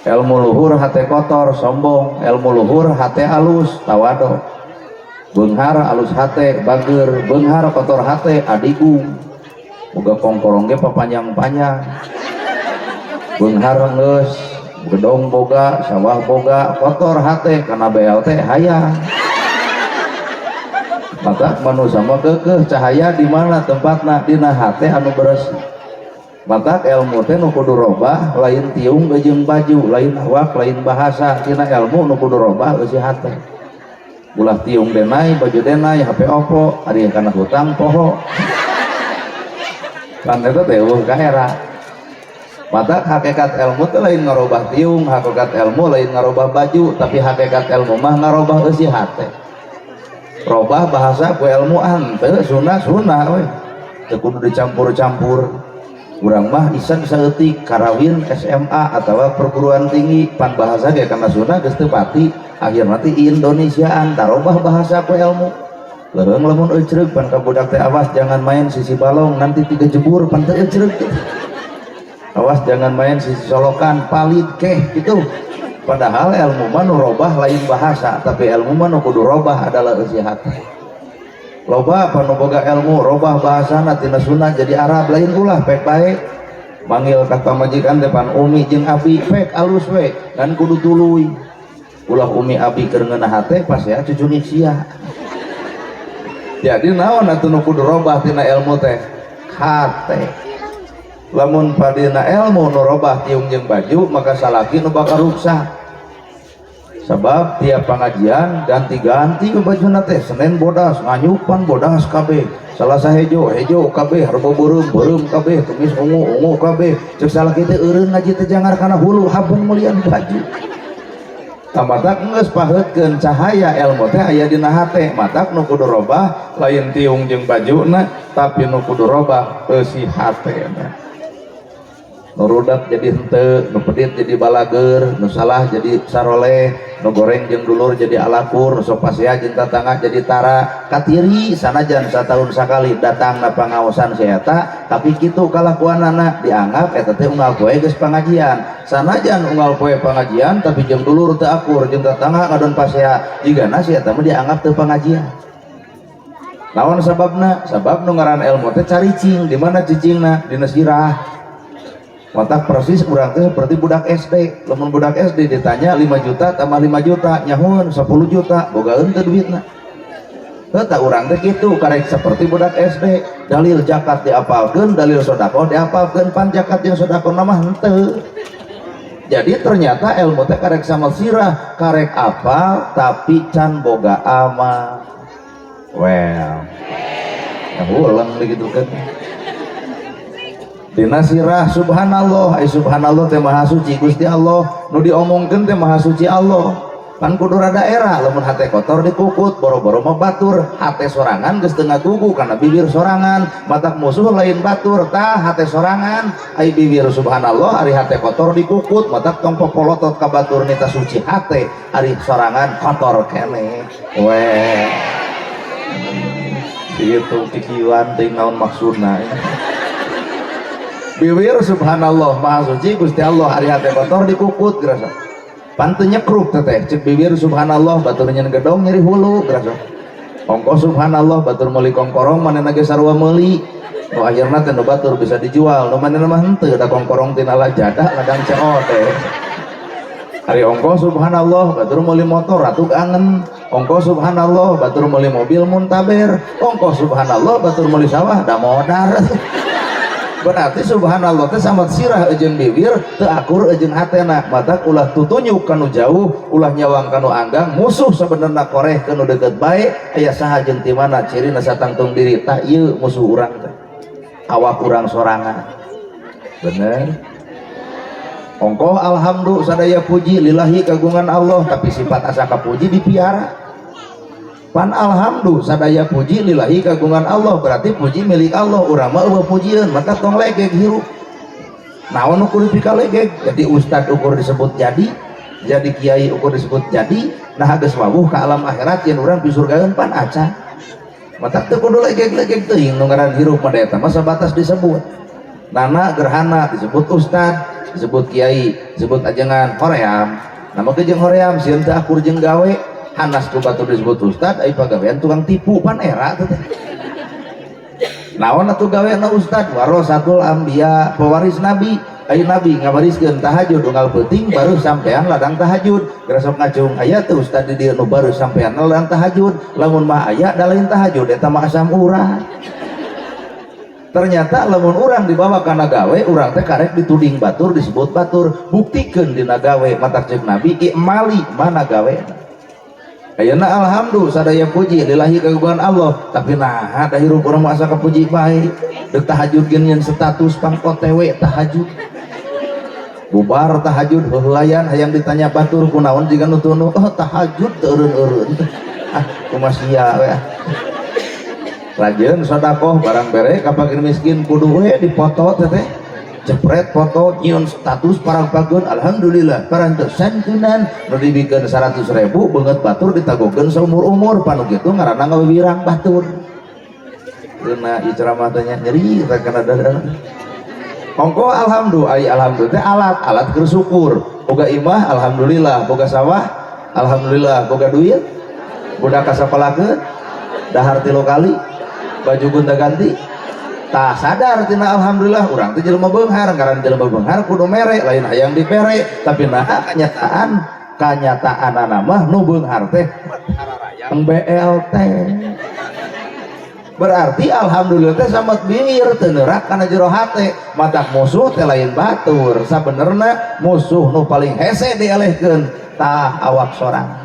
Ilmu luhur hate kotor, sombong. Ilmu luhur hate alus, tawado. Beunghar alus hate, bager. Beunghar kotor hate, adigung, boga kongkorong ge papanjang-panjang. Beunghar geus gedong boga, sawah boga, kotor hate kana BLT hayang. Maka manusia mah keukeuh cahaya di mana tempatna? Dina hate anu bersih. Matak ilmu teh nu kudu robah lain tiung jeung baju, lain awak, lain bahasa. Tina ilmu nu kudu robah eusi hate. Ulah tiung denai, baju denai, HP Oppo, ari kana hutang poho kan, eta teh euweuh kaera. Matak hakikat ilmu teh lain ngarobah tiung, hakikat ilmu lain ngarobah baju, tapi hakikat ilmu mah ngarobah eusi hate. Robah bahasa ku ilmu henteu, sunah sunah we, teu kudu dicampur-campur. Urang mah isan saeutik karawin SMA atau perguruan tinggi, pan bahasa ge kana sunah geus teu pati, akhirna teh Indonesiaan, tarobah bahasa ku ilmu. Leureung lamun eucreug pan ka budak teh, "Awas, jangan main sisi balong, nanti tiga jebur," pan teu eucreug gitu. "Awas, jangan main sisi solokan, palid keh," gitu. Padahal ilmu mah nu robah lain bahasa, tapi ilmu mah nu kudu robah adalah eusi hati. Loba apa nu boga ilmu robah bahasana tina Sunda jadi Arab. Lain, ulah, pek bae. Manggil ka pamajikan depan umi jeung abi, pek alus we dan kudu tuluy. Ulah umi abi keur ngeunah hate pas ya cucu sia. Jadi naon atuh nu kudu robah tina ilmu teh? Hate. Lamun padina ilmu nu robah tiung jeung baju, maka salaki nu bakal ruksak, sebab tiap pengajian ganti-ganti ke baju teh. Senin bodas, nganyupan bodas kabeh. Selasa hejo, hejo kabeh. Rebo beureum, beureum kabeh. Kemis ungu, ungu kabeh. Cek salaki teh, "Eureun ngaji teh jangar kana hulu, habung meulian baju." Matak geus paheutkeun, cahaya ilmu teh aya dina hate. Matak nu kudu robah lain tiung jeung bajuna, tapi nu kudu robah eusi hatena. Nu rudet jadi henteu, nu pedit jadi balager, nu salah jadi saroleh, nu goreng jeung dulur jadi alakur, nu sok pasea jeung tatangga jadi tara katiri. Sanajan satahun sakali datang na pangaosan si eta, tapi kitu kalakuanana, dianggap eta teh unggal poe geus pangajian. Sanajan unggal poe pangajian, tapi jeung dulur teu akur, jeung tatangga ngadon pasea, jigana si eta mah dianggap teu pangajian. Naon sababna? Sabab nu ngaran ilmu teh caricing. Di mana cicingna? Dina sirah. Matak persis urang teh seperti budak SD. Lamun budak SD ditanya 5 juta tambah 5 juta, nyahoeun 10 juta, bogaeun teu duitna? Heuh, tah urang teh kitu, karek seperti budak SD. Dalil zakat diapalkeun, dalil sedekah diapalkeun, pan zakat jeung sedekah mah henteu. Jadi ternyata ilmu teh karek sama sirah, karek apal tapi can boga amal. Well, ya ulang begitu kan. Dina sirah subhanallah, ay subhanallah teh maha suci Gusti Allah, nu diomongkeun teh maha suci Allah. Pan kudu rada era, lamun hate kotor dikukut, boro-boro mah batur, hate sorangan geus teu ngagugu kana bibir sorangan. Matak musuh lain batur, tah hate sorangan. Ai bibir subhanallah, ari hate kotor dikukut. Matak tong popolotot ka batur, nita suci hate, ari sorangan kotor keneh. Weh. Gitu kikieuan teuing naon maksudna. Bibir subhanallah, maha suci Gusti Allah, ari hate kotor dikukut gerasa. Pan teu nyekruk teteh, cek bibir subhanallah, batur nyen gedong nyeri hulu gerasa. Ongko subhanallah, batur meuli kongkorong, manehna ge sarua meuli. Nu akhirna teh nu batur bisa dijual, nu manehna mah henteu, da kongkorong tina lajada ladang COD. Ari ongko subhanallah, batur meuli motor ratu angen. Ongko subhanallah, batur meuli mobil muntaber. Ongko subhanallah, batur meuli sawah da modar. Berarti subhanallah teh sama sirah jeung bibir, teu akur jeung hatena. Matak ulah tutunyuk kanu jauh, ulah nyawang kanu anggang. Musuh sebenarnya koreh kanu deket bae. Aya saha jeung ti mana cirina satangtung diri, tah ieu musuh urang teh awak urang sorangan. Bener. Ongkoh alhamdulillah, sadaya puji lillahi kagungan Allah, tapi sifat asa kapuji dipiara. Pan alhamdulillah, sadaya puji lillahi kagungan Allah, berarti puji milik Allah, urang mah euweuh pujieun. Maka tong legeg hirup. Naon ukur dipikalegeg? Jadi ustad ukur disebut jadi kiai ukur disebut jadi, nah geus wawuh ka alam akhirat yen urang pisurgaeun pan acan. Matak teu kudu legeg-legeg teuing, nu ngaran hirup mah eta mah sabatas disebut. Nana gerhana disebut ustad. ustad, disebut kiai, disebut ajengan, hoream. Nama ke jeung hoream sieun teu akur jeung gawe, hanas ku batur disebut ustad, ai pagawean tukang tipu pan era teh. Naon atuh gaweana ustad? Warasatul anbiya, pewaris nabi. Ayo nabi ngawariskeun tahajud unggal peuting baru sampean ladang tahajud. Geura sok ngacung aya teu ustad di dieu nu baru sampean ladang tahajud. Lamun mah aya da lain tahajud eta mah asam urat. Ternyata lamun urang dibawa kana gawe, urang teh karek dituding batur, disebut batur, buktikeun dina gawe. Matak ceuk nabi i'mali mana gawe. Ayeuna alhamdulillah sadaya puji lillahi kagungan Allah, tapi nah da hirup urang mah asa kapuji bae. Deuk tahajud geun nyeun status pang OTW tahajud. Bubar tahajud heuheuayan hayang ditanya batur kunaon jiga nu tunu, oh tahajud teu eureun-eureun. Ah kumaha sia we. Rajin sodakoh barang bere ka fakir miskin kudu we dipoto teh jepret foto nyieun status parang-pageun alhamdulillah parantos santunan nu dibikeun 100 ribu beungeut batur ditagokeun saumur-umur panu kitu ngaranna ngawirang batur. Keuna ieu ceramah teh nya nyeri teh kana dada. Ongko alhamdulillah ai alhamdulillah teh alat alat keur syukur. Boga imah alhamdulillah, boga sawah alhamdulillah, boga duit budak kasapalakeun dahar tilu kali baju gonta ganti tak sadar tina alhamdulillah urang teh jelema beunghar ngaran jelema beunghar kudu mere lain hayang dipere tapi nah kenyataan kanyataanana mah nu beunghar teh yang BLT berarti alhamdulillah teh samet bibir teu neurak kana jero hate matak musuh teh lain batur sabenerna musuh nu paling hese dielehkeun tah awak sorang.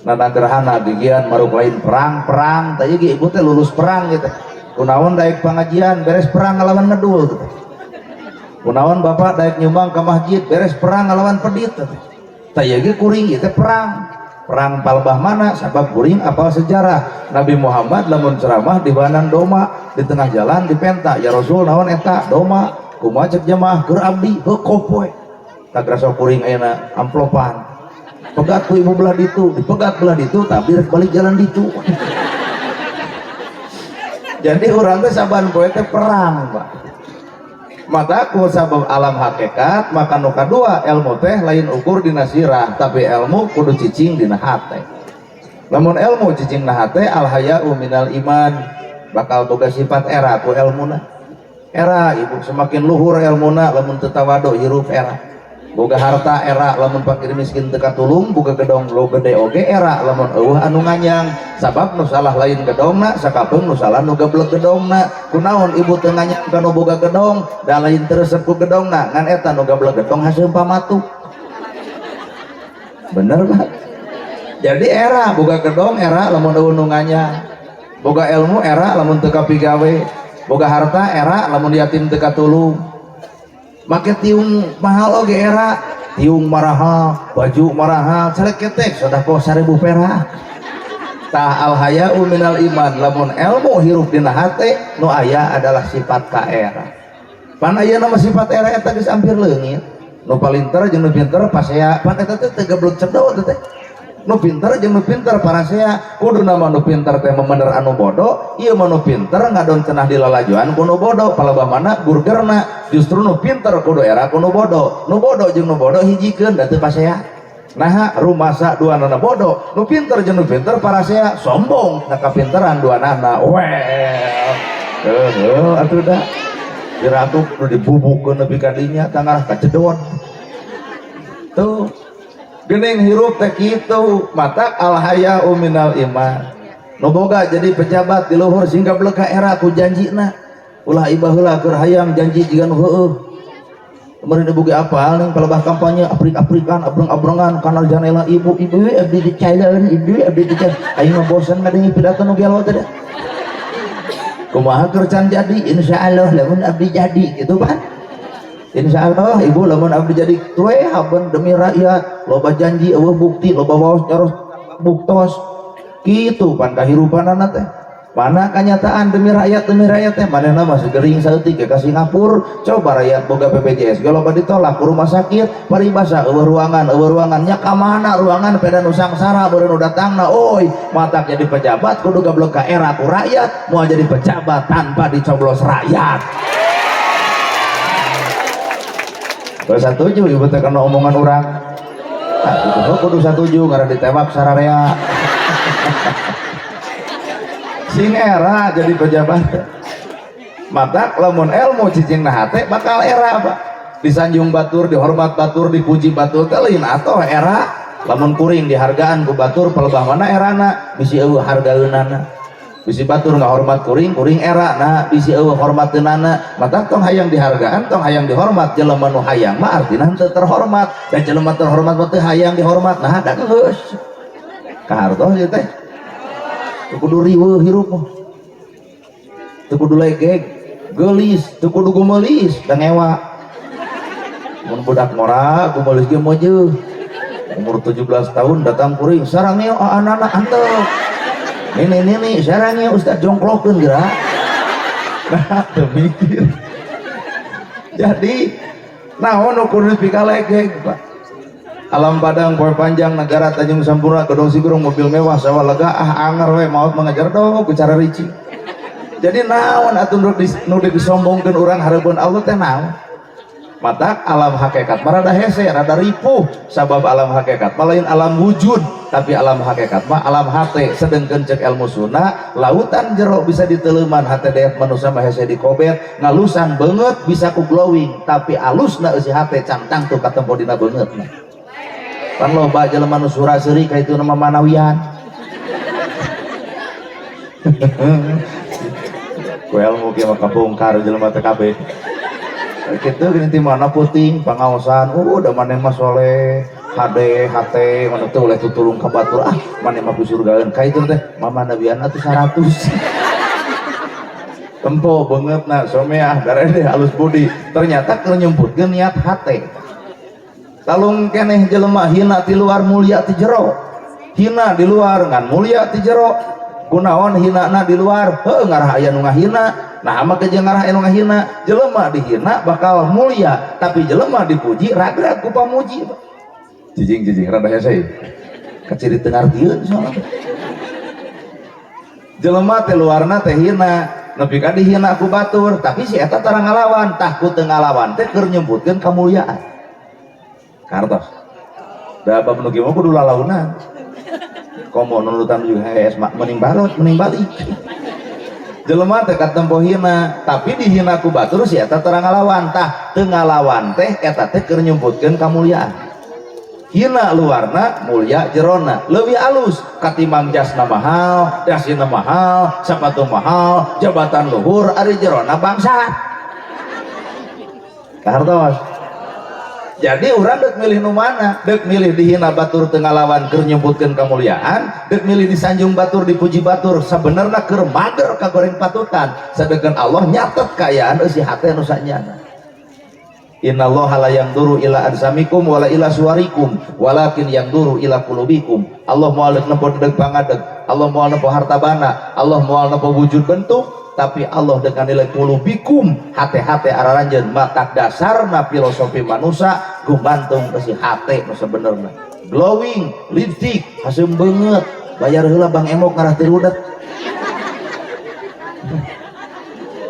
Nana gerhana gigian maruk lain perang-perang tadi ge ibu teh lulus perang gitu. Kunaon daek pengajian beres perang ngelawan ngedul gitu. Kunaon bapak daek nyumbang ke masjid beres perang ngelawan pedit gitu. Tah ge kuring ieu teh perang. Perang palebah mana sabab kuring apal sejarah Nabi Muhammad lamun ceramah di banan doma di tengah jalan dipenta ya Rasul naon eta doma kumaha cek jemaah keur abdi heuh kopoe tak rasa kuring ayeuna amplopan pegat ku ibu belah ditu dipegat belah ditu tapi rek balik jalan ditu. Jadi urang teh saban poe teh perang Pak. Mata ku sabab alam hakikat maka nu kadua ilmu teh lain ukur dina sirah tapi ilmu kudu cicing dina hate. Lamun ilmu cicing dina hate al haya'u minal iman bakal boga sifat era ku ilmuna. Era ibu semakin luhur ilmuna lamun teu tawadu hirup era. Boga harta era lamun fakir miskin teu katulung, boga gedong lo gede oge era lamun eueuh anu nganyang sabab nu salah lain gedongna sakapeung nu salah nu gablek gedongna. Kunaon ibu teu nganyang ka nu boga gedong da lain teu resep ku gedongna ngan eta nu gablek gedong haseum pamatu. Bener Pak? Jadi era boga gedong era lamun eueuh nu nganyang, boga ilmu era lamun teu kapigawe, boga harta era lamun yatim teu katulung. Make tiung mahal oge era, tiung marahal, baju marahal, calek ketek sedekah 1000 perak. Tah al haya'u minal iman lamun ilmu hirup dina hate nu aya adalah sifat ka era. Pan aya nama sifat era eta geus hampir leungit. Nu palinter jeung nu pinter pasea, pan eta teh teu geblek cedot teh. Nu pinter jeung nu pinter parasea, kudu nama nu pinter teh memener anu bodoh, ieu mah nu pinter ngadon cenah dilalajuan ku nu bodoh, palebah mana burgerna justru nu pinter kudu era ku nu bodoh. Nu bodoh jeung nu bodoh hijikeun da teu pasea. Naha rumasa dua nana bodoh, nu pinter jeung nu pinter parasea sombong na kapinteran dua nana. Well, heuh atuh da. Diratu nu dibubukeun nepi ka dinya tangarah kacedot. Tuh gening hirup teh kitu mata al haya'u minal iman. Nu boga jadi pejabat di luhur sehingga beleka era ku janjina ulah ibah heula keur hayang janji jiga nu heueuh. Kemarin ibu ge apal ning palebah kampanye aprik-aprikan abreng-abrengan kanal janela ibu ibu abdi dicalon ibu abdi dicalon aing mah bosan ngadengi pidato nu gelo teh. Kumaha keur can jadi insyaallah lamun abdi jadi gitu kan. Insya Allah ibu lamun abdi jadi tue haben demi rakyat loba janji eueuh bukti loba waos nyoros buktos kitu pan kahirupanana teh mana kenyataan demi rakyat teh manehna masih gering saeutik ke Singapura coba rakyat boga BPJS ge loba ditolak ke rumah sakit paribasa eueuh ruangan nya ka mana ruangan peda nu sangsara beureun nu datangna oi matak jadi pejabat kudu gablek ka era ku rakyat moal jadi pejabat tanpa dicoblos rakyat. Kalau satuju ibu teh kana omongan urang. Nah, itu kudu satuju ngarah ditewak sararea. Sing era jadi pejabat. Matak lamun ilmu cicing na hate bakal era, Pak. Disanjung batur, dihormat batur, dipuji batur teh lain atoh era. Lamun kuring dihargaan ku batur, pelebah mana erana? Bisi eueuh hargaeunana. Bisi batur ngahormat kuring, kuring era. Nah, bisi eueuh hormateunana. Matak tong hayang dihargaan, tong hayang dihormat. Jelema nu hayang mah artina henteu terhormat, dan jelema terhormat mah teu hayang dihormat. Nah, da geus kahartos ieu teh. Teu kudu riweuh hirup mah, teu kudu legeg geulis, teu kudu gumelis da ngewa. Mun budak ngora gumelis ge mojeun. Umur 17 tahun datang kuring, "Sarangnya anak-anak," antep. "Nini nini sarangnya ustaz," jongklokeun geura. Nah, teu mikir. Jadi naon nu kudu dipikalegeg, Pak? Alam Padang, Poe Panjang, Negara Tanjung Sampurna, Gedong Sigurung, mobil mewah, sawah lega, ah anger we maot mengajar dong ku cara rici. Jadi naon atuh nu disombongkeun urang hareupeun Allah teh naon? Matak alam hakikat mah rada hese, rada ripuh, sabab alam hakikat mah lain alam wujud, tapi alam hakikat mah alam hate. Sedengkeun cek ilmu sunnah, lautan jero bisa diteleuman, hate dayat manusia mah hese dikobet, ngalusan beungeut bisa ku glowing, tapi alusna eusi hate can tangtu katempo dina beungeutna. Pan loba jelema nu sura seuri ka itu nama manawian. Ku ilmu kieu mah kabongkar jelema teh kabeh. Kitu gini ti mana puting pangaosan, udah maneh mah soleh, HD, HT, mana teh oleh tutulung ka batur, ah maneh mah pisurgaeun. Ka itu teh mama nabiana tuh 100. Tempo beungeutna someah darede halus budi. Ternyata keur nyumputkeun niat hate. Talung keneh jelema hina ti luar, mulia ti jero. Hina di luar ngan mulia ti jero. Kunaon hinana di luar? Heuh, ngarah aya nu ngahina. Nah, mah jeung ngarah aya nu ngahina, jelema dihina bakal mulia, tapi jelema dipuji ragrag ku pamuji. Cicing-cicing rada hese. Kaciri teu ngartieun soalna. Jelema teh luarna teh hina, nepi ka dihina ku batur, tapi si eta tara ngalawan, tah ku teu ngalawan teh keur nyebutkeun kamuliaan. Kartos. Da bab nu kieu mah kudu lalaunan. Komo nurutan juga hees mending balot, mending balik. Jelema teh katempo hina, tapi dihina ku batur si eta tara ngalawan, tah teu ngalawan teh eta teh keur nyumputkeun kamuliaan. Hina luarna, mulia jerona, leuwih alus katimbang jasna mahal, dasina mahal, sepatu mahal, jabatan luhur, ari jerona bangsat. Kahartos. Jadi urang dek milih nu mana? Dek milih dihina batur teu ngalawan keur nyumputkeun kamuliaan, dek milih disanjung batur, dipuji batur, sabenerna keur mager kagoreng patutan. Sedengkeun Allah nyatet kaayaan eusi hate nu sanyana. Innallaha la yanzuru ila ajsamikum wala ila suwarikum walakin yanzuru ila qulubikum. Allah moal nempo dedeg pangadeg, Allah moal nempo harta bana, Allah moal nempo wujud bentuk, tapi Allah dengan nilai qulubikum, hate-hate araranjeun. Maka dasarna filosofi manusia gumantung ke si hate nu sebenarnya. Glowing, lipstick, haseum beungeut, bayar heula Bang Emok ngarah teu rudet.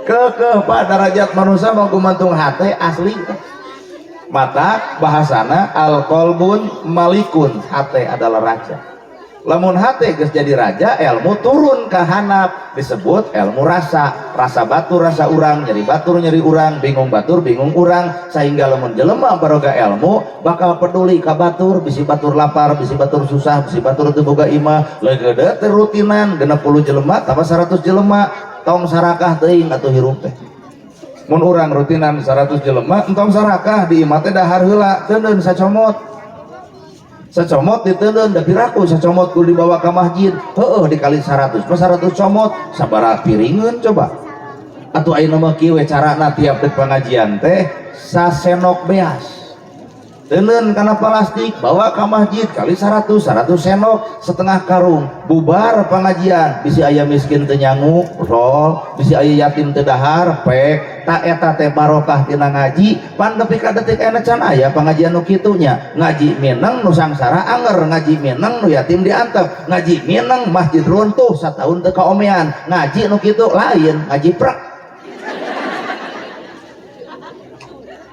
Kekeh Pak, derajat manusia mau gumantung hate asli. Mata bahasana al qalbun malikun, hate adalah raja. Lamun hate geus jadi raja, ilmu turun ke hanap, disebut ilmu rasa. Rasa batur rasa urang, nyeri batur nyeri urang, bingung batur bingung urang, sehingga lamun jelema baroga ilmu bakal peduli ka batur, bisi batur lapar, bisi batur susah, bisi batur teu boga imah, leugeudeut teh rutinan 60 jelema tambah 100 jelema, tong sarakah teuing atuh hirup teh. Mun urang rutinan 100 jelema, entong sarakah, di imah teh dahar heula, teuneun sacomot. Secomot diteundeun, da piraku sacomot kudu dibawa ka masjid. Heueuh, dikali 100 mah 100 comot, sabaraha piringeun coba. Atuh ayeuna mah kieu we carana, tiap dek pengajian teh sasenok beas. Teuneun kana plastik, bawa ka masjid, kali 100, 100 senok, setengah karung. Bubar pengajian, bisi aya miskin teu nyangu, rol, bisi aya yatim teu dahar, pek. Tak eta teh barokah tina ngaji, pan nepi ka detik ayeuna can aya pengajian nu kitu nya. Ngaji mineng nu sangsara anger, ngaji mineng nu yatim diantep, ngaji mineng masjid runtuh sataun teu kaomean. Ngaji nu kitu lain, ngaji prak.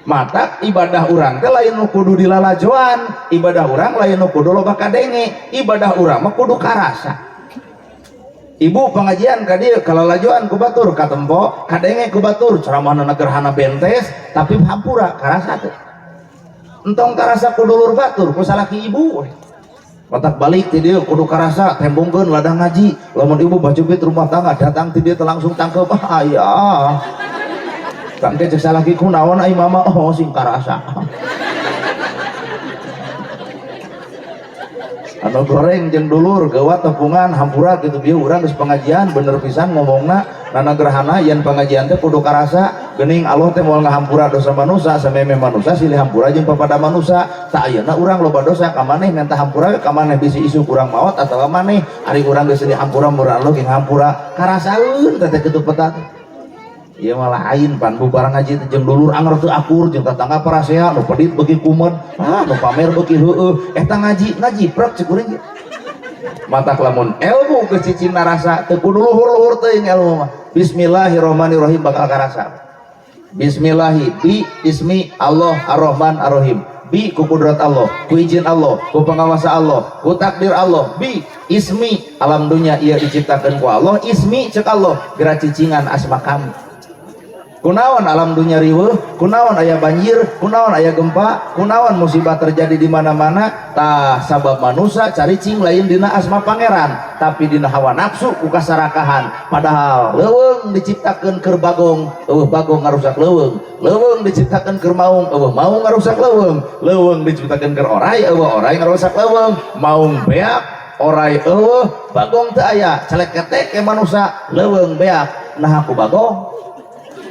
Mata ibadah urang teh lain nu kudu dilalajoan, ibadah urang lain nu kudu loba kadenge, ibadah urang mah kudu karasa. Ibu pengajian ka dieu kalalajoan ku batur katempo, kadenge ku batur ceramahna gerhana bentes tapi hampura karasa teh. Entong karasa ku dulur batur ku salaki ibu. Otak balik ti dieu kudu karasa tembongkeun ladang ngaji. Lamun ibu bacupit rumah tangga datang ti dieu teh langsung tangkep ah aya. Tangke cek salaki ku naon ai mama oh sing karasa. Anu goreng jeung dulur geuwat tepungan hampura kitu bieu urang geus pengajian bener pisan ngomongna nana gerhana yen pengajian teh kudu karasa geuning Allah teh moal ngahampura dosa manusa sameme manusa silih hampura jeung papada manusa tak ayeuna urang loba dosa ka maneh minta hampura ka maneh bisi isuk urang maot atawa maneh ari urang geus silih hampura murah Allah jeung hampura karasaeun teh kitu peta teh. Ieu mah lain pan bubar ngaji teh jeung dulur anger teu akur jeung tatangga parasea nu pedit beuki kumed ah nu pamer beuki heueuh eta ngaji ngajiprek cek kuring ge. Matak lamun ilmu geus cicing narasa teu kudu luhur-luhur teuing ilmu mah. Bismillahirrahmanirrahim bakal karasa. Bismillahi bi ismi Allah Ar-Rahman Ar-Rahim. Bi ku kudrat Allah, ku izin Allah, ku pengawasa Allah, ku takdir Allah. Bi ismi alam dunya ieu diciptakeun ku Allah, ismi cek Allah geura cicingan asma kami. Kunaon alam dunya riweuh, kunaon aya banjir, kunaon aya gempa, kunaon musibah terjadi di mana-mana, tah sabab manusia caricing lain dina asma pangeran, tapi dina hawa nafsu ku kasarakahan. Padahal leuweung diciptakeun keur bagong, eueuh bagong ngarusak leuweung, leuweung diciptakeun keur maung, eueuh maung ngarusak leuweung, leuweung diciptakeun keur orai, eueuh orai ngarusak leuweung, maung beak, orai eueuh, bagong teu aya, celeketek ke manusia, leuweung beak, nah aku bagong.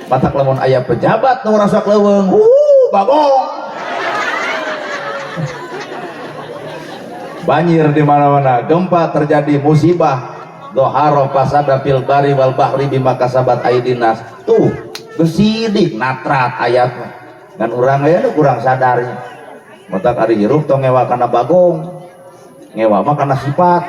Matak lamun aya pejabat nu ngarasak leuweung, bagong. Banjir di mana-mana, gempa terjadi, musibah. Doharo fasada fil bari wal bahri bima kasabat aidinas. Tuh, gesidik natrat ayatna. Dan urang aya nu kurang sadarnya. Matak ari hirup tong ngewa kana bagong. Ngewa mah kana sifat.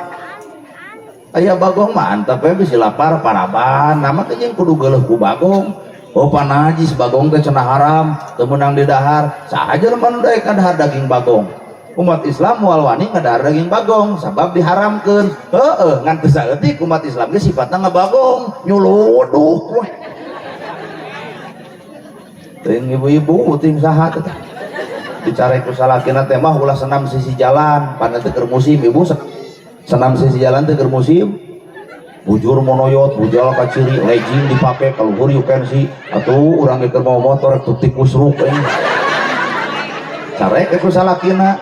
Aya bagong mah antep we bisi lapar paraban, nama teh jeung kudu geuleuh ku bagong. Oh panajis bagong teh cenah haram, teu meunang didahar. Saha jelema nu daek ngadahar daging bagong? Umat Islam moal wani ngadahar daging bagong sabab diharamkeun. Heueuh, ngan teu saeutik umat Islam ge sifatna ngabagong, nyuluduk we. Teuing ibu-ibu teuing saha teh. Dicare ku salakina teh mah ulah senam sisi jalan, pan teh keur musim ibu senam sisi jalan teh keur musim. Bujur monoyot, bujal kaciri, legging dipake, kaluhur you can see. Atuh urang ge keur mawa motor rek tikus ruk euy. Carek ku salakina.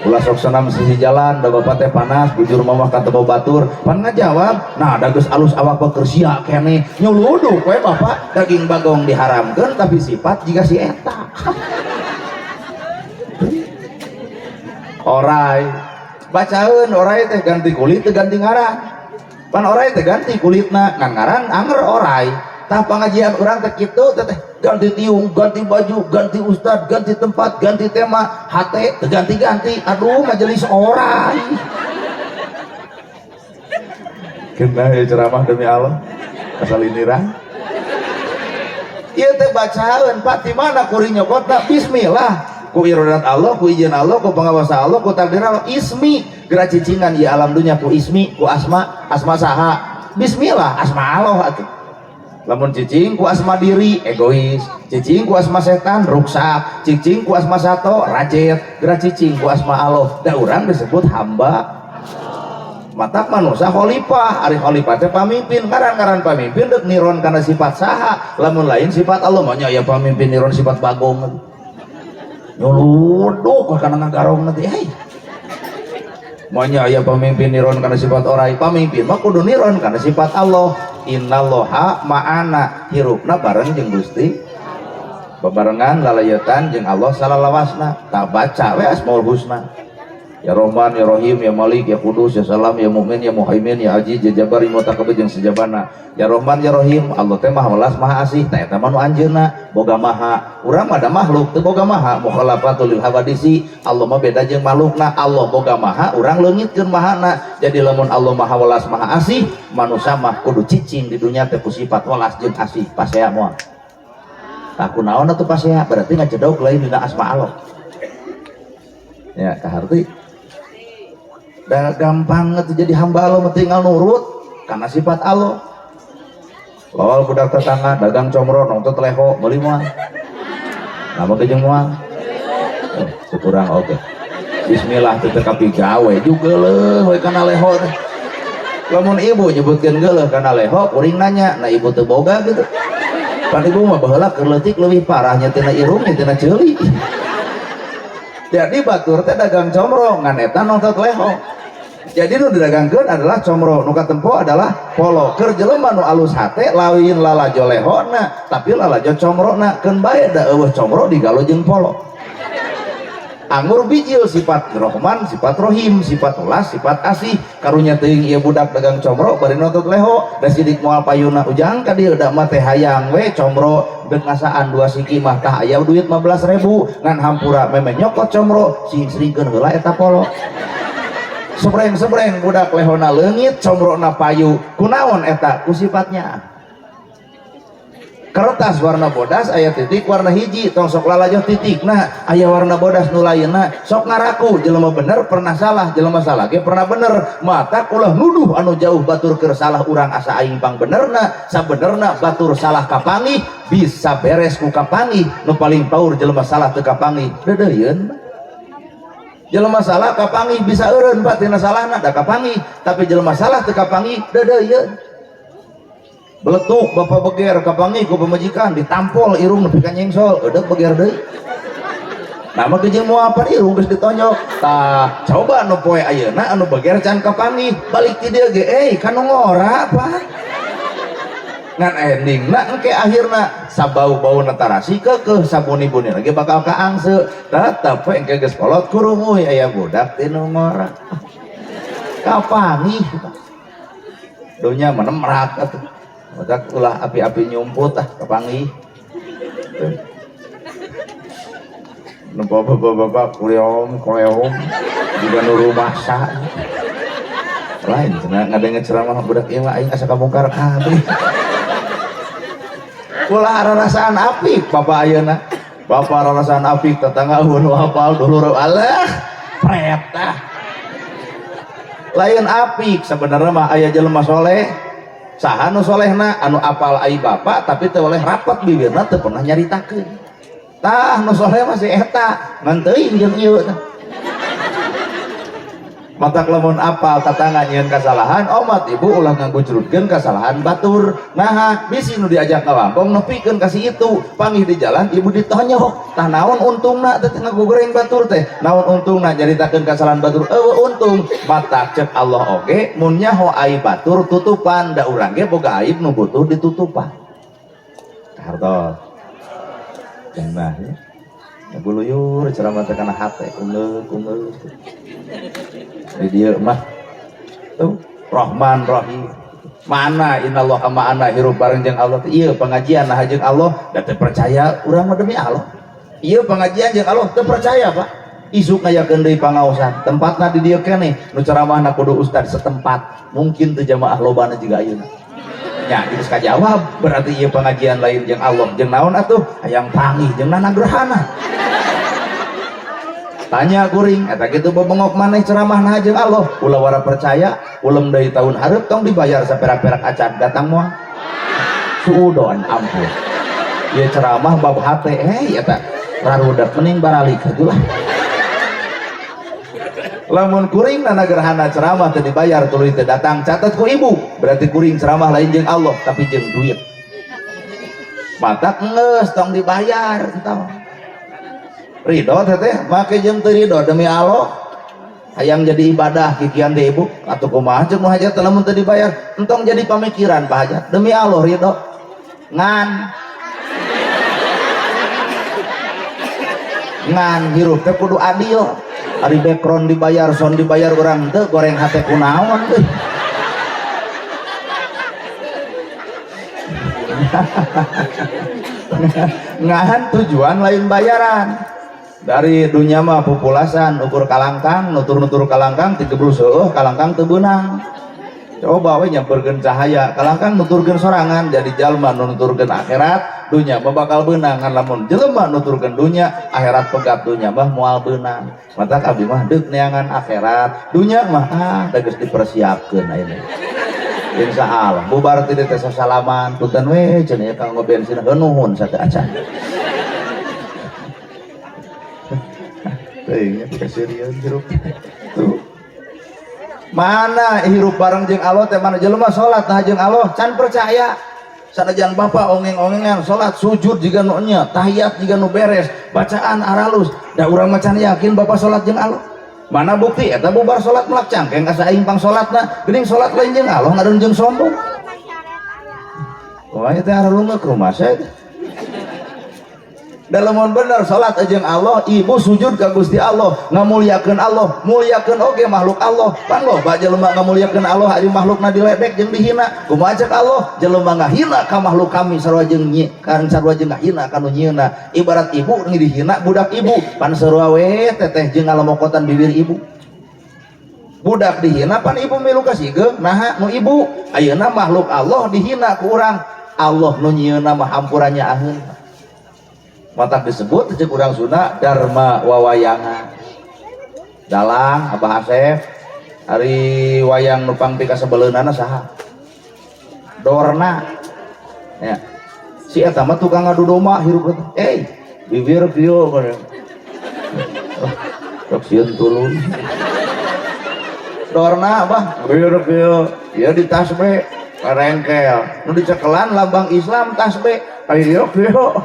Ulah sok senam sisi jalan, da bapak teh panas, bujur mamah ka tebo batur. Pan ngajawab, nah da geus alus awak mah keur sia keneh. Nyuluduk we bapak, daging bagong diharamkeun tapi sifat jiga si eta. Orai, bacaeun orai teh ganti kulit teh ganti ngaran. Pan orai teh ganti kulitna, ngan ngaran anger orai. Tah pangajian urang teh kitu teh ganti tiung, ganti baju, ganti ustad, ganti tempat, ganti tema, hate teh ganti-ganti. Aduh, majelis orai. Kena ya ceramah demi Allah. Asal iniran. Ieu teh bacaeun Pak di mana kuring nyokotna bismillah. Ku iradat Allah, ku izin Allah, ku pengawasa Allah, ku takdir Allah, ismi geura cicingan ieu alam dunya ku ismi, ku asma, asma saha? Bismillah, asma Allah atuh. Lamun cicing ku asma diri, egois. Cicing ku asma setan, ruksak. Cicing ku asma sato, rajet. Geura cicing ku asma Allah. Da urang disebut hamba. Matak manusia khalifah, ari khalifah teh pamimpin, ngaran-ngaran pamimpin deuk niron kana sifat saha, lamun lain sifat Allah mah nya aya pamimpin niron sifat bagong. Nyuluduk kana ngagarong nanti hei. Maunya aya pamimpin niron kana sifat orai, pamimpin mah kudu niron kana sifat Allah. Innallaha ma'ana, hirupna bareng jeung Gusti. Babarengan lalayetan jeung Allah salalawasna. Tak baca we Asmaul Husna. Ya Rahman, Ya Rahim, Ya Malik, Ya Kudus, Ya Salam, Ya Mu'min, Ya Muhaimin, Ya Aziz, Ya Jabbar, Ya Mutakabbir jeung sejabana. Ya Rahman, Ya Rahim, Allah teh Maha Welas, Maha Asih, tah eta mah nu anjeunna, boga maha. Urang mah da makhluk teu boga maha, mukhalafatul lil hawadisi. Allah mah beda jeung makhlukna, Allah boga maha, urang leungitkeun mahana. Jadi lamun Allah Maha Welas, Maha Asih, manusia mah kudu cicing di dunya teh ku sifat welas jeung asih, pasea moal. Tah kunaon atuh pasea? Berarti ngacedog lain dina asma Allah. Ya, kaharti. Da gampang atuh jadi hamba Allah mah tinggal nurut karena sifat Allah. Lawal budak tetangga dagang comro nongtot leho meuli moal. Nama jeung moal. Oh, kurang oke. Okay. Bismillah teu kapi gawe juga leuh we kana leho teh. Lamun ibu nyebutkeun geuleuh kana leho kuring nanya, nah ibu teu boga gitu. Pan ibu mah baheula keur leutik leuwih parahnya tina irung nya tina ceuli. Jadi batur teh dagang comro ngan eta nongtot leho. Jadi nu didagangkeun adalah comro, nu katempo adalah polo. Keur jelema nu alus hate lain lalajo lehona, tapi lalajo comrona. Keun bae da eueuh comro digalo jeung polo. Anggur bijil sifat Rohman, sifat Rohim, sifat welas, sifat asih. Karunya teuing ieu budak dagang comro bari nonton leho, da sidik moal payuna ujang ka dieu da mah teh hayang we comro deuk ngasaan dua siki mah tah aya duit 15.000 ngan hampura memeh nyokot comro sing sringkeun heula eta polo. Sebreng-sebreng budak lehona leungit comrona payu kunaon eta ku sifatnya. Kertas warna bodas aya titik warna hiji tong sok lalajo titikna aya warna bodas nu lainna sok ngaraku jelema bener pernah salah jelema salah ge pernah bener mata ulah nuduh anu jauh batur keur salah urang asa aing pang benerna sabenerna batur salah kapanggih bisa beres ku kapanggih nu paling paur jelema salah teu kapanggih deudeuyeun jelema salah kapanggih bisa eureun Pak tina salahna da kapanggih tapi jelema salah teu kapanggih deudeuyeun beletuk bapak beger kapanggih ku pamajikan ditampol irung nepi ka nyengsol eudeuh beger deui nah mah jeung moal apa irung geus ditonjok tah coba nu poe ayeuna anu beger can kapanggih balik ti dieu ge euy kanu ngora Pak ngan endingna engke akhirna sabau-bauna tarasi keukeuh sabuni-buni lagi bakal kaangse tetep we engke geus kolot kurumuy aya budak ti nu ngora kapanggih dunya mah nemrak atuh Matak ulah api-api nyumput ah kapanggih. Nempo bapak-bapak kureom kureom juga nu rumasa. Lain cenah ngadenge ceramah budak ieu mah aing asa kabongkar kabeh. Ulah rarasaan apik bapak ayeuna. Bapak rarasaan apik tetangga eueuh nu hafal dulur alah pret ah. Lain apik sebenarnya mah aya jelema soleh. Saha nu solehna anu apal ai bapak tapi teu oleh rapat bibirna teu pernah nyaritakeun. Tah nu soleh mah si eta ngan teuing jeung ieu tah. Matak lamun apal tatangga nyieun kasalahan omat ibu ulah ngagujrutkeun kasalahan batur. Naha bisi nu diajak ngawangkong nepikeun ka si itu panggih di jalan ibu ditonyok. Tah naon untungna teh ngagugoreng batur teh? Naon untungna nyaritakeun kasalahan batur? Eueuh untung. Matak cek Allah oge mun nyaho aib batur tutupan da urang ge boga aib nu butuh ditutupan. Hartos. Jangan ya. Buluyur ceramah teh kana hate ungeuk ungeuk. Di dieu mah tuh Rahman Rahim. Mana innallaha ma'ana hirup bareng jeung Allah. Ieu pengajian nah jeung Allah da teu percaya urang mah demi Allah. Ieu pengajian jeung Allah teu percaya Pak. Isuk ngayakeun deui pangaosan. Tempatna di dieu keneh nu ceramahna kudu ustad setempat. Mungkin teu jamaah lobana jiga ayeuna. Nya geus kajawab berarti ieu pengajian lain jeung Allah. Jeung naon atuh? Hayang panggih jeung nanagrahana. Tanya kuring eta kitu bebengok maneh ceramahna jeung Allah. Ulah wara percaya, ulem deui tahun hareup tong dibayar saperak-perak acan datang moal. Suudon ampun. Ieu ceramah bab hate hei eta rarudak mending baralik lah. Lamun kuring nanagrahana ceramah teu dibayar tuluy teu datang catat ku ibu berarti kuring ceramah lain jeung Allah tapi jeung duit. Matak geus tong dibayar entah. Ridho teteh make jeung teu ridho demi Allah hayang jadi ibadah kikian teh ibu atuh kumaha ceuk nu hajat lamun teu dibayar entong jadi pamikiran Pak Hajat demi Allah ridho ngan ngan hirup teh kudu adil ari background dibayar sound dibayar urang teu goreng hate kunaon teh ngan tujuan lain bayaran dari dunia mah populasan ukur kalangkang nutur-nutur kalangkang tigebrus heueuh kalangkang teu beunang coba we nyamperkeun cahaya kalangkang nuturkeun sorangan jadi jalma nu nuturkeun akhirat akhirat, dunya mah bakal beunang. Ngan lamun jelema nuturkeun dunya, akhirat pegat dunya mah moal beunang. Matak abdi mah deuk neangan akhirat, dunya mah da geus dipersiapkeun ayeuna. Insya Allah bubar ti teh sasalaman, punten we cenah ya kanggo bensin heunuhun satu acan. Teuing kasirieun hirup. Tuh. Mana hirup bareng jeung Allah teh, mana jelema salat nah jeung Allah can percaya. Sanajan bapak ongeng-ongengan salat sujud jiga nu nya, tahiyat jiga nu beres, bacaan aralus, da urang mah can yakin bapak salat jeung Allah. Mana bukti eta bubar salat melak cangkeng asa aing pang salatna, geuning salat lain jeung Allah ngadon jeung sombong. Wah, teh aralungeuk rumah saya teh. Dalam bener salat jeung Allah, ibu sujud ka Gusti Allah, ngamuliakeun Allah, muliakeun oge makhluk Allah. Pan loba jelema ngamuliakeun Allah ari makhlukna diledek jeung dihina. Kumaha cek Allah? Jelema ngahina ka makhluk kami sarua jeung nyi, kan sarua jeung ngahina ka nu nyieunna. Ibarat ibu dihina budak ibu, pan sarua we teteh jeung ngalamokotan bibir ibu. Budak dihina pan ibu milu kasigeung, naha nu ibu. Ayeuna makhluk Allah dihina ku urang, Allah nu nyieunna mah hampurannya aheun. Matak disebut cek urang Sunda dharma wawayangan. Dalang Abah Asep ari wayang nu pang pikasebeleunana saha? Dorna. Ya. Si eta mah tukang ngadu domba hirup teh. Bibir kieu kana. Sok sieun tuluy. Dorna Abah bibir kieu, ieu di tasbe rengkel. Nu dicekelan lambang Islam tasbe. Ayo kieu.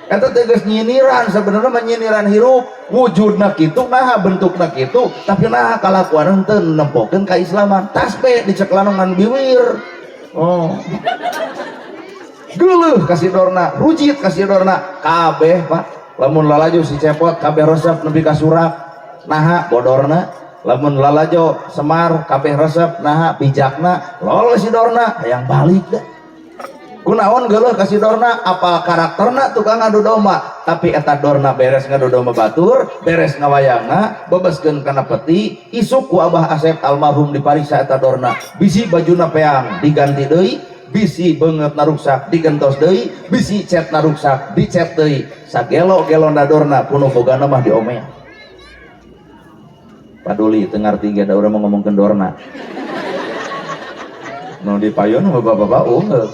Eta teh geus nyiniran, sebenarnya mah nyiniran hirup, wujudna kitu naha bentukna kitu, tapi naha kalakuan teu nempokeun ka Islaman. Tasbe dicekelan ngan biwir. Oh. Geuleuh kasih dorna, rujit kasih dorna, kabeh Pak. Lamun lalajo si cepot kabeh resep nepi ka surak, naha bodorna. Lamun lalajo Semar kabeh resep, naha bijakna, lol si dorna hayang balik dah. Kunaon geuleuh kasih dorna, apal karakterna tukang ngadu domba, tapi eta dorna beres ngadu domba batur, beres ngawayangna, bebeskeun kana peti, isuk ku Abah Asep almarhum dipariksa eta dorna, bisi bajuna peang diganti deui, bisi beungeutna ruksak digentos deui, bisi cetna ruksak dicet deui, sagelo-gelona dorna kuno bogana mah diomean. Paduli teu ngarti ge da urang mah ngomongkeun dorna. Nu di payon mah bapak-bapak ungeuk.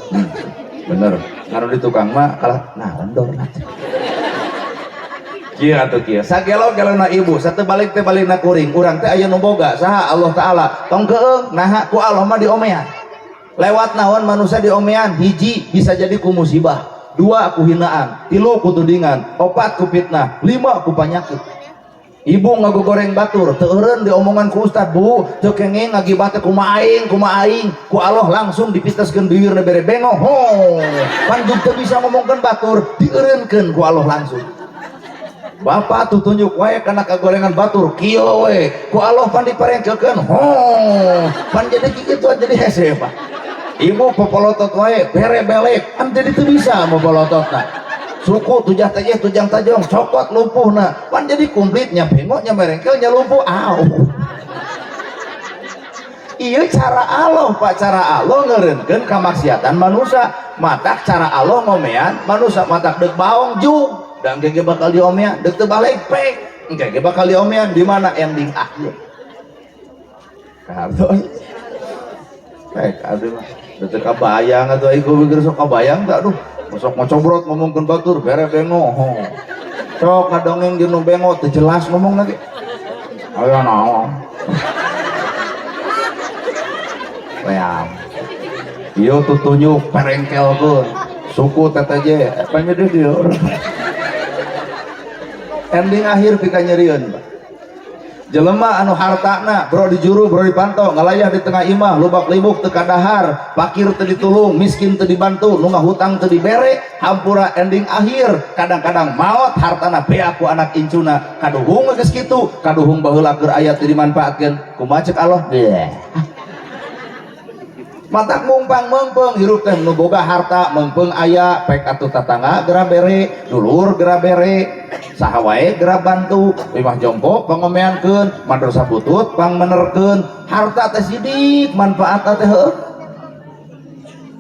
Bener, ngaruh di tukang mah kalah naon dorna. Kieu atuh kieu. Sagelo-gelona ibu, satu balik teh balikna kuring, urang teh aya nu boga, saha Allah Taala. Tong keung, naha ku Allah mah diomean. Lewat naon manusia diomean, hiji bisa jadi ku musibah, dua ku hinaan, tilu ku tudingan, opat ku fitnah, lima ku panyakit. Ibu ngagogoreng batur, teu eureun diomongan ku ustad, Bu, teu kenging ngagibah teh kumaha aing, kumaha aing, ku Allah langsung dipiteskeun bibirna bere bengo. Ho, pan teu bisa ngomongkeun batur, dieureunkeun ku Allah langsung. Bapak tuh tunjuk wae kana kagorengan batur, kieu we, ku Allah pan diparengkekeun. Ho, pan jadi kitu jadi hese Pak. Ibu popolotot wae, bere belek, pan jadi teu bisa mopolototna. Suku tujah tejeh tujang tajong cokot lumpuhna, pan jadi komplitnya bengoknya merengkelnya lumpuh. Au. Iya cara Allah Pak, cara Allah ngeureunkeun kamaksiatan manusia, matak cara Allah ngomean manusia, matak deuk baong jug dan gege bakal diomean, deuk teu balik pek gege bakal diomean. Di mana ending akhir kartos pek aduh mah deuk teu kabayang atuh aing mikir sok kabayang teh aduh. Sok ngocobrot ngomongkeun batur bere bengo. Ho. Sok ngadongeng jeung nu bengo teu jelas ngomong lagi. Aya naon. Ream. Ieu tutunjuk perengkelkeun. Suku TTJ panyedih dieu. Ending akhir pika nyerieun, Pak. Jelema anu hartana bro di juru bro dipantau ngalayah di tengah imah lubak libuk teu kadahar, fakir teu ditulung, miskin teu dibantu, nu ngahutang teu dibere, hampura ending akhir kadang-kadang maot hartana beak ku anak incuna, kaduhung geus kitu, kaduhung baheula keur aya teu dimanfaatkeun, kumaha cek Allah? Bleh. Matak mungpang meungpeung hirup teh nu boga harta meungpeung aya pek atuh tatangga geura bere, dulur geura bere, saha wae geura bantu, imah jompo pangomeankeun, madrasah butut pangmenerkeun, harta teh sidik manfaatna teh heueuh.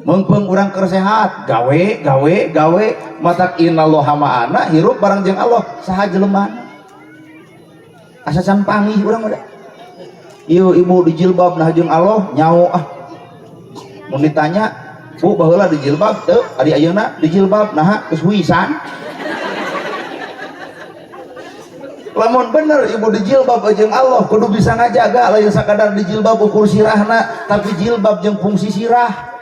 Meungpeung urang keur sehat, gawe gawe gawe, matak innallaha ma'ana, hirup bareng jeung Allah, saha jelemana? Asa can panggih urang udah. Ieu ibu di jilbab nah jeung Allah nyaho ah. Mun ditanya, "Bu, baheula di jilbab teu?" Ari ayeuna di jilbab naha geus huisan. Lamun bener ibu di jilbab jeung Allah kudu bisa ngajaga, lain sakadar di jilbab ukur sirahna, tapi jilbab jeung fungsi sirah.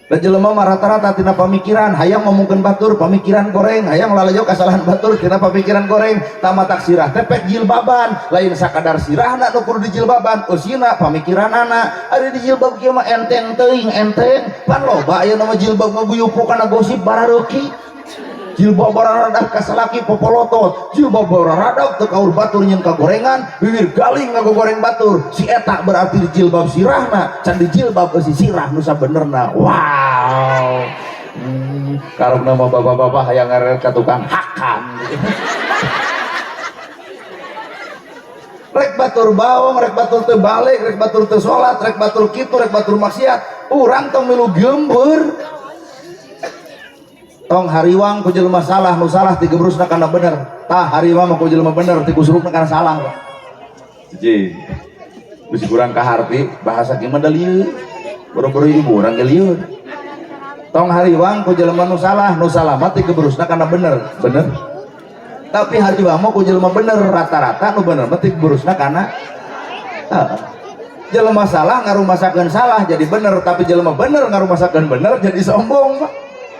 Da jelema mah rata-rata tina pamikiran, hayang ngomongkeun batur pamikiran goreng, hayang lalajo kasalahan batur tina pamikiran goreng, tamatak sirah teh pek jilbaban, lain sakadar sirahna nu kudu dijilbaban, eusina pamikiranana. Ari di jilbab kieu mah enteng teuing enteng, pan loba aya nama jilbab ngaguyupu kana gosip barareuki. Jilbab bararadak ka salaki popolotot, jilbab bararadak teu kaur batur nyeun kagorengan, bibir galing ngagogoreng batur. Si eta berarti di jilbab sirahna, can di jilbab eusi sirah nu sabenerna. Wow. Karepna mah bapak-bapak hayang ngareret ka tukang hakan. Rek batur baong, rek batur teu balik, rek batur teu salat, rek batur kitu, rek batur maksiat, urang tong milu geumbeur. Tong hariwang ku jelema salah, nu salah tigebrusna kana bener. Tah hariwang mah ku jelema bener tikusurupna kana salah, Pak. Hiji. Bisi kurang kaharti bahasa kieu mah da lieur. Boro-boro ibu urang ge lieur. Tong hariwang ku jelema nu salah mah tigebrusna kana bener. Bener. Tapi hariwang mah ku jelema bener, rata-rata nu bener mah tigebrusna kana jelema salah ngarumasakeun salah jadi bener, tapi jelema bener ngarumasakeun bener jadi sombong, Pak.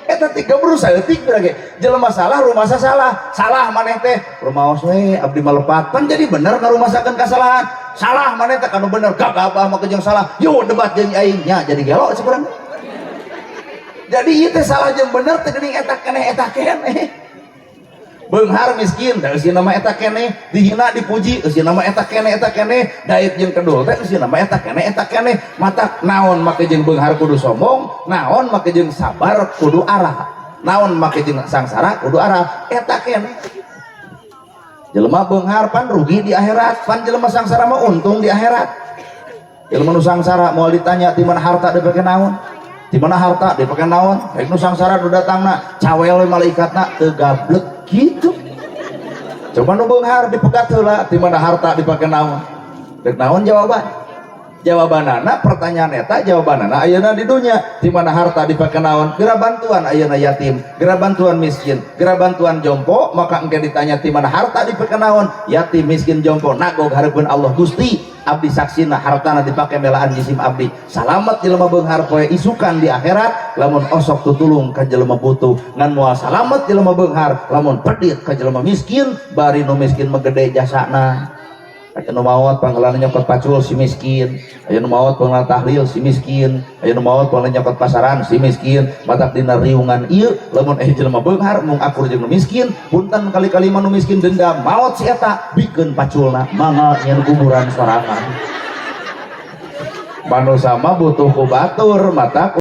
Eta tiga berus saeutik ge jelema salah rumasa salah, salah maneh teh rumaos we abdi mah lepat, pan jadi bener ngarumasakeun kasalahan. Salah maneh teh kanu bener, gagabah mah jeung salah, yo debat jeung aing nya jadi gelo saurang. Jadi ieu teh salah jeung bener teh geuning eta keneh eta keneh. Beunghar miskin da eusina mah eta keneh, dihina dipuji eusina mah eta keneh eta keneh, dait jeung kedul teh eusina mah eta keneh eta keneh. Matak naon make jeung beunghar kudu sombong, naon make jeung sabar kudu arah, naon make jeung sangsara kudu arah, eta keneh. Jelema beunghar pan rugi di akhirat, pan jelema sangsara mah untung di akhirat. Jelema nu sangsara moal ditanya di mana harta dipake naon, di mana harta dipake naon, rek nu sangsara nu datangna cawel we malaikatna teu gablek gitu. Coba nu beunghar dipegat heula di mana harta dipake naon, rek naon jawaban. Jawabanana pertanyaan eta jawabanana ayeuna di dunya, di mana harta dipake naon, geura bantuan ayeuna yatim, geura bantuan miskin, geura bantuan jompo, maka engke ditanya di mana harta dipake naon, yatim miskin jompo nagog hareupeun Allah. Gusti abdi saksina hartana dipake melaan jisim abdi. Salamet jelema beunghar poe isukan di akhirat lamun osok tutulung ka jelema butuh, ngan moal salamet jelema beunghar lamun pedit ka jelema miskin, bari nu miskin mah gede jasana. Aya nu maot panggelan nyokot pacul si miskin, aya nu maot panggelan tahlil si miskin, aya nu maot panggelan nyokot pasaran si miskin. Matak dina riungan ieu lamun aya jelema beunghar mung akur jeung nu miskin, punten kali-kali mah nu miskin dendam maot si eta bikeun paculna mangga nyen kuburan sorangan. Manusa mah butuh ku batur, mata